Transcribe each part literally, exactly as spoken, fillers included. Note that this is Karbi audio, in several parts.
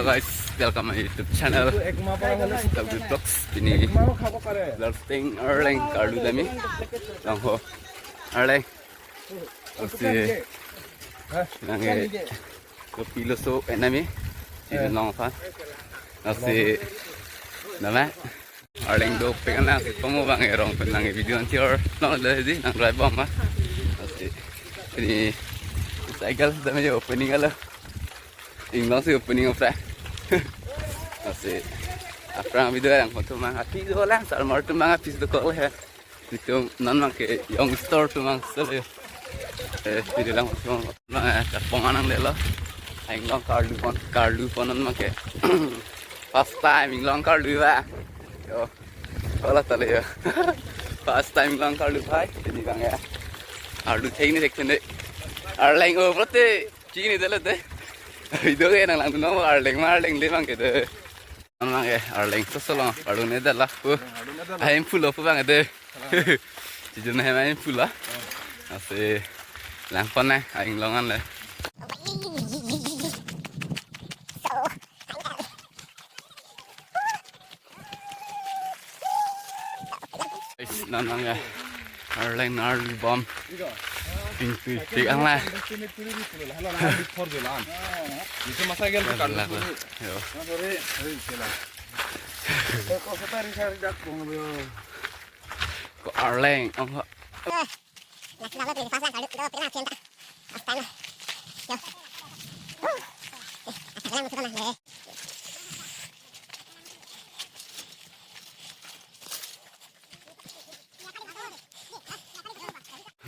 Hello guys, welcome my YouTube channel. W Vlogs. Pini Blur Sting Arleng karlu dam-i. Langho Arleng. Lasi nang e, kopi loso enami. Sini long aphan. Lasi nama Arleng dopik an, lasi pamo bang e rong pen nang e video an chor long lo di nang drive bom ma. Lasi pini cycle dam-i opening alo. Inglong si opening of that. Lasi aphrang video langpon thu mang, api do lang, sar mar thu mang, api dokok le. Itum non mang ke young store thu mang sele. Eh, video langpon mang, eh, chapong anang le lo. Inglong karlu pon, karlu pon non mang ke. First time inglong karlu ba. Yo. Hola tale yo. First time inglong karlu bhai. Ini bang ya. Karlu thek ni thek thene. Arleng o prote. Chini dolo te. Video ke nang langdun non Arleng ma Arleng le bang ke de. Bang ke Arleng so so long. Arleng ne dala pu. Ahem phulo pu bang de. Chijun hem ahem phulo. Lasi langpon ne aing long an le. Guys, non bang ya. Arleng arlu bom. Ping ping ping ang la. Yo. Ko Arleng, ang ha.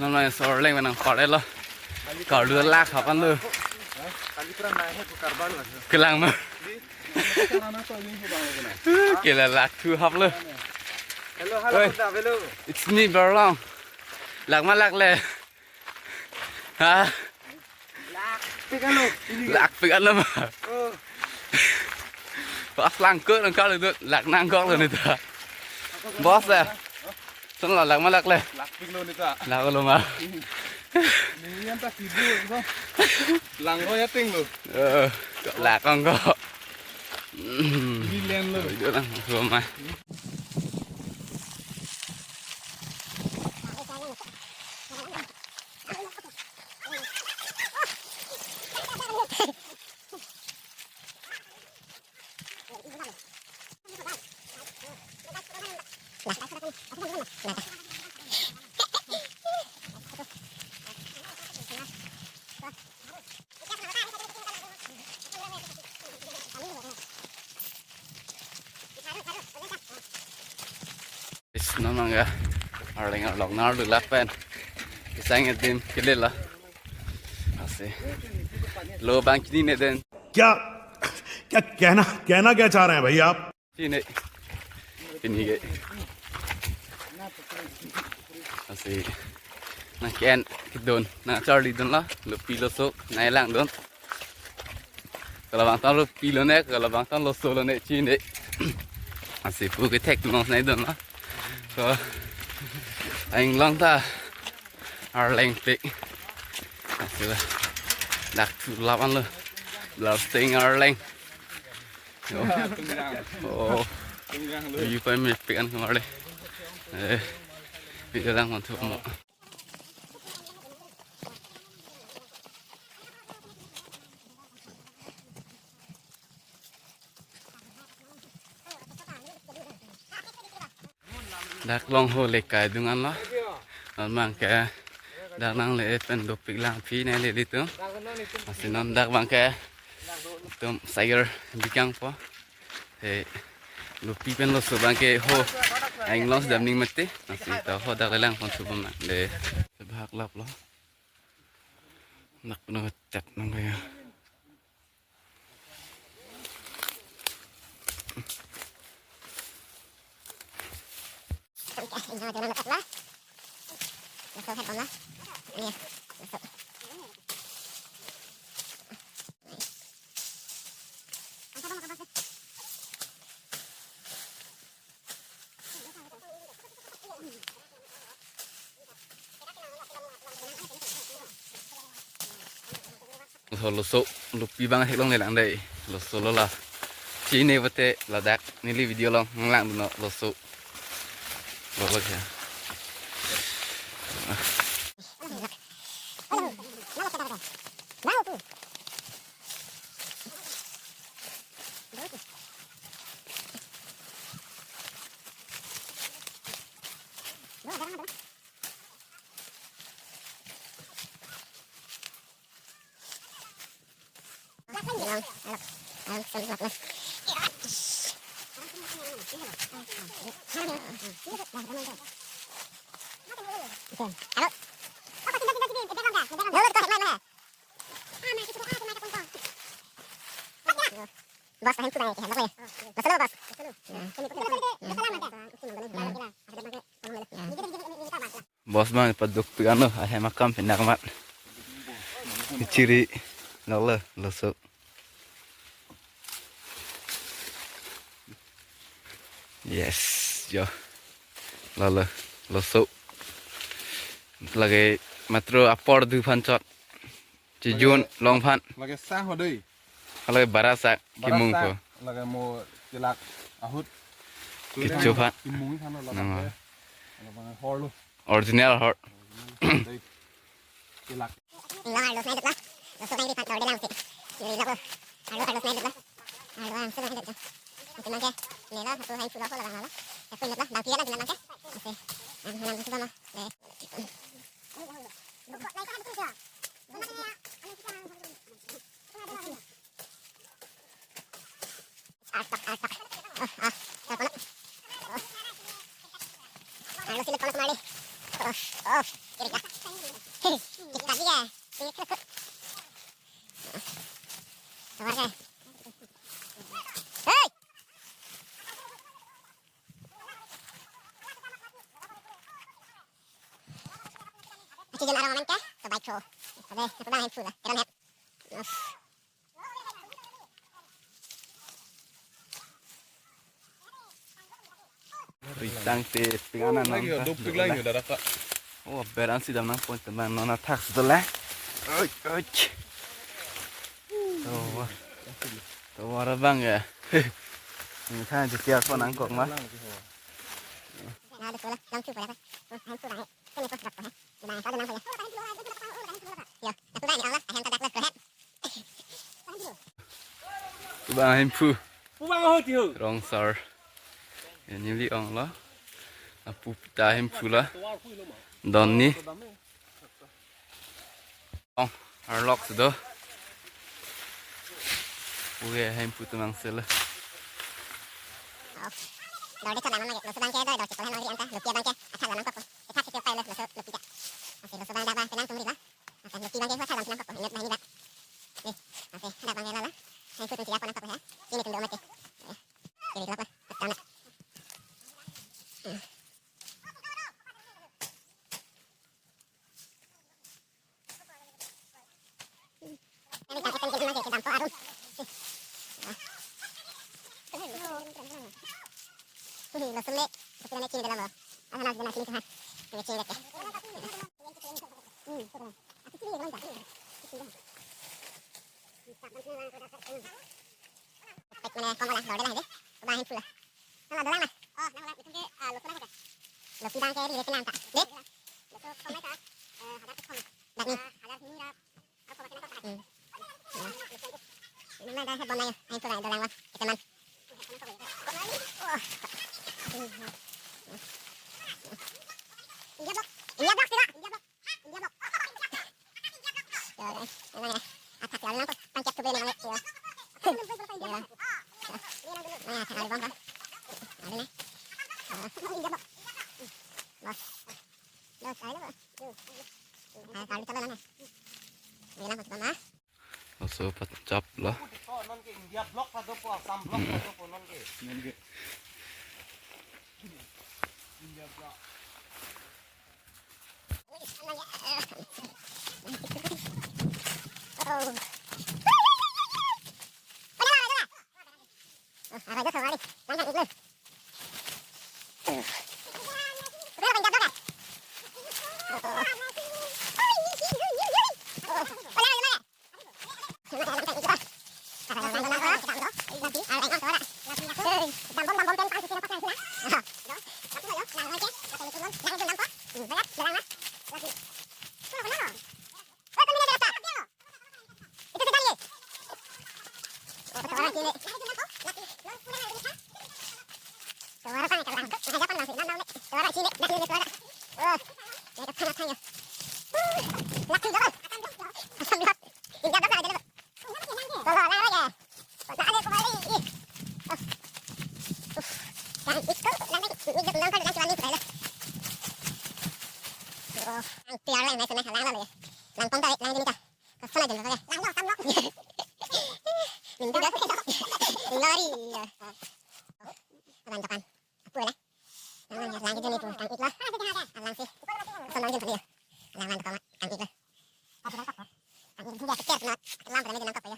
Namai so Arleng menang pare lo. Karlu lak hapan lo. Kali pura naik ke karban lah. Kelang ma. Kela lak thu hap lo. Hello, hello, Oi. Hello. It's me, Berlong. Lak ma lak le. Ha? Lak pik an lo. Lak pik an lo ma. Oh. Pas langkut nang karlu dut, lak nangkok lo ni ta. Bos ya. Sen lo lak ma lak le. Lak pik lo ni ta. Lak lo ma. Ni yan ta kibu, bang. Lang ro ya ting lo. Eh, lak nangkok. Ni len lo. Video lang, so ma. Is non mang ya. Arleng arlok nar dula pen. Isang edim kelela. Asi. Lo bang kini ne den. क्या, क्या कहना, कहना क्या चाह रहे हैं भैया आप? Sini. Sini ke. Asi. Nang ke-en kedun, nang charli dun la, lo pilo so, nang langdun. Kalabang tan lo pilo ne, kalabang tan lo so lo ne chini. Asi pu kethek tu nang nai dun la. So, aing long ta Arleng pik. Asi la. Dak thu lapan lo. Blur Sting Arleng. Oh. Tunjang. Oh. Tunjang lo. View point mepik an kemar le. Eh. Video langpon thu mo. Dak long ho le kai dung an lo. Non bang ke dak nang le pen dopik lang phi ne le litum. Asi non dak bang ke tum cycle bikang po. He, lo pi pen lo so bang ke ho. Aing long dam ning mati. Asi ta ho dak le langpon thu bang de. Bahak lap lo. Nak no chat nang kaya. Holo so, lo pi bang hek long le lang dei. Loso lo la. Chini bate ladak neli video along nanglang duno loso. Lo lo ya. Boss, tahan tu bang, eh, boss. Boss, hello, boss. Boss bang, paduk tu ano, ahem akam pindak mat. Chiri, lo lo, loso. Yes, yo. Lo lo, loso. Lake matro apor du phan chot. Chijun, lake, long phan. Lake sang ho dei. Lake bara sak, bara kimung sak, ko. Lake mo kelak ahut. Kecho phan. Kimung phan lo. Nang lake. Lake hor lo. Original hor. Original dei. Kelak. Lo arlo snai dut lo. Lo snai di pat lo de lang si. Lo lo. Arlo arlo snai dut lo. Arlo ang snai dut lo. Ante mangke. Nela satu hai pulo ko lo bang lo. Ya pun dut lo. Bang kira lagi mangke. Oke. Ang hanam sudah lo. Deh. Artak, artak. Oh, ah, tak pala. Oh. Arlo silip pala kemari. Oh, oh, kiri ka. Kita dia. Kiri ka. Sabar ka. Hei. Aci jen arong amen ke, ke baik so. Oke, aku dah handful lah. Keren ya. Yes. Ritang te pinganan lagi, nang ta duk pik lagi, duk udah rasa. Oh, beran si dam nang pon teman nona thak sudah lah. Oi, oi. Tuh, wah. Tuh, wah, bang ya. Ini kan jetiar pon nangkok mah. Nah, ada sekolah, langsung pada kan. Oh, langsung lah. Ini pun sudah, eh. Ini pun sudah, eh. Ya, aku dah ni Allah, ahem tak ada kehet. Pu bang ahemphu. Pu bang ahut yo. Rong sar. Ya, neli ong lo. Apu pita ahemphu lo. Don ni. Ong, arlok sudo. Pu ke ahemphu tumang selo. Dor de chot lang lagi. Lo sudan ke dor, dor chot lang lagi anta. Lo pia bang ke. Achat lang kok. Achat ke pai lo, lo su, lo pia. Oke, lo sudan dah bang, tenang tunggu lah. Oke, lo pia bang ke, achat lang tenang kok. Ingat bang ini bang. Nih, oke, ada bang ke lo lah. Saya ikut mencari apa nangkok ya. Ini tunggu mati. Jadi lo apa? Pertama. Pek mana kong bola, dor de lah de. Bang ahemphu lah. Nang dolang mas. Oh, nang dolang. Itu ke, ah, lo sudan ke. Lo sudan ke di rekenan ta. Dek. Lo sudan ke, eh, ada tu kong. Dak ni. Ah, ada ni dah. Apa macam apa? Hmm. Ya. Nang dah hebon na ya. Ahemphu lah, dolang mas. Kita man. Oh. India block. India block sila. India block. Laso pachap lo. India block pada po, Assam block pada po non ke. Non ke. India block. Tuara sini, dah sini tuara. Oh, ya, depan apa ya? Uh, laki dong. Asam dong. India dong, ada dong. Tuh, lah, lah, ya. Tuh, ada kembali. Ih. Uh. Yang itu, yang itu, yang itu, yang itu, yang itu. Oh, yang tiar lang, lang, lang, lang, lang, ya. Lang pong ta, lang ini ta. Kesana aja, lang, lang, lang. Minta dah. Lori, ya. Abang Jokan. Apo le? Lang, lang, lang, jeni pu, kang-ik lo. Lang si. Kosonlo jeni pu ya. Lang, lang, kang-ik lo. Kang-ik dia pikir na, lang pernah jeni nangkok ya.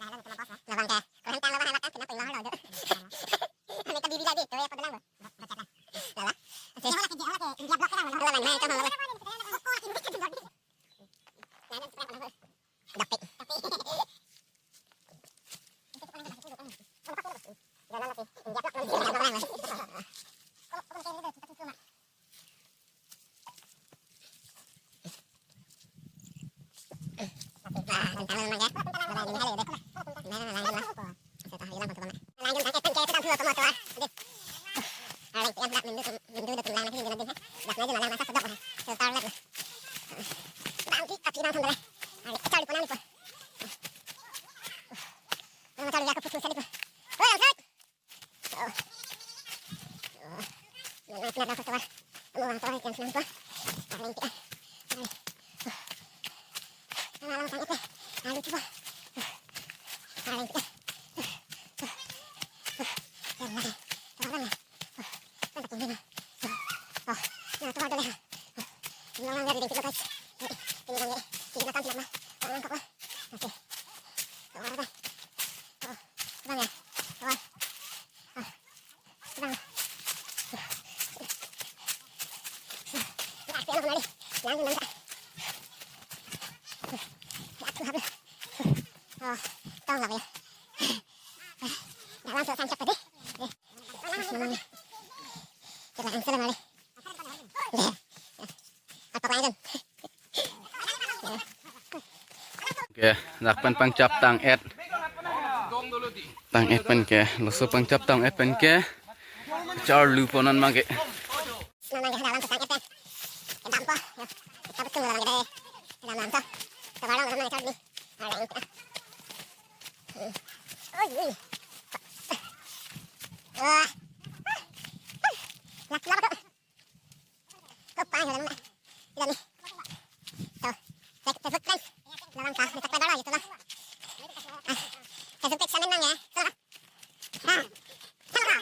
Lang, lang, kena bos ya. Labang ke. Kalau hentang labang, labang, kena penglah lo. Mereka bibi lagi, tuh ya, pada lang. Lala. Oke. Lala, lala, lala, lala. Dapik. Ke, dak pen pangchap tang-et. Tang-et pen ke, laso pangchap tang-et pen ke. Charlu ponan ma ke. Nang nang ke dalam tang-et pen. Kedam po. Kita betul dalam kedai. Kedam lam to. Kita barang dalam kedai ni. Orang itu. Oi, oi. Wah. Lak lak. Ko pang dalam na. Dalam ni. To. Cek Facebook friends. Dalam ka. Kita pada lah gitu lah. Ah. Facebook page kami nang ya. To. Ha. Sama.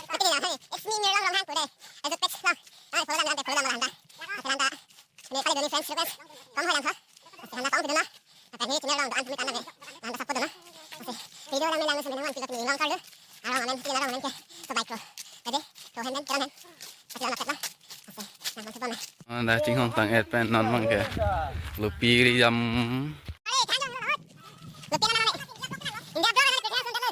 Betul ya. Hey, it's me Mirlong Ronghang today. Facebook page lang. Ah, follow lang, follow lang, lang. Oke, lang ta. Ini kali dulu friends request. Kamu yang ha? Oke, lang ta, kamu dulu. Oke, ini channel lang, doan kami tanah ya. Lang ta support dulu. Oke. Video lang, lang, lang, lang, lang, lang, lang, lang, Arong amen, tina arong amen ke. Ke bike ko. Tadi, ko hen den, kira hen. Pati anak na. Ase, nang masuk mana? Anda chinghong tang-et pen non mang ke. Lupi ri jam. Lupi na na. India blog na, India blog na.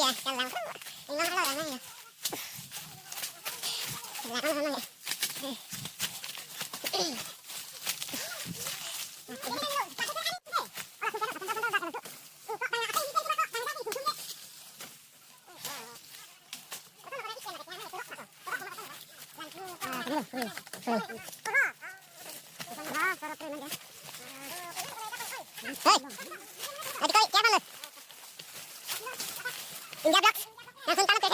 Hey, adi koi, kya bang? India Blocks, yang sultan ke,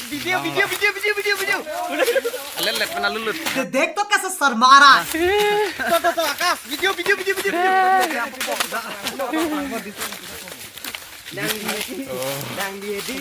video, video, video, video, video. Lelet mana lulut. Dekh to kaisa sharma raha hai. To, to, to, Akash, video, video, video, video, video. Nang di, nang di, di.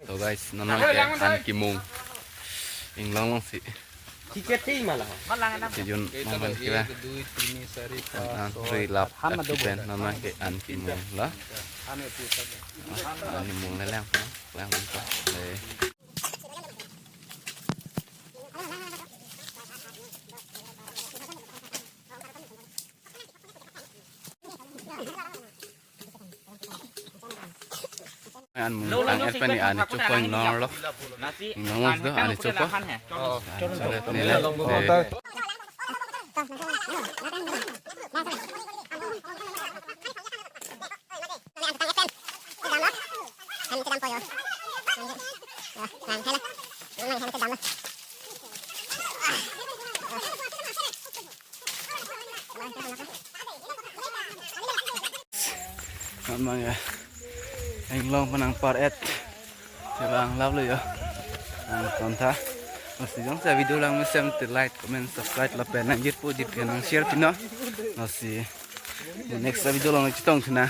So guys, non ke an kemung. Inglong long si. Ticket ti malah. Sijun mangban kira. An an three lap akipen non ke an kemung la. An kemung le lang, lang, lang. An mung tang et pani ani chopo inglong lo. Inglong lo do ani chopo. Ani chopo ni le. Memang ya. Inglong penang par et. Coba ang lap lo yo. Ang konta. Lasi jongsi video lang mesen te like, comment, subscribe lapen nang jit pu jit ke nang share pino. Lasi next video lang chetong sina.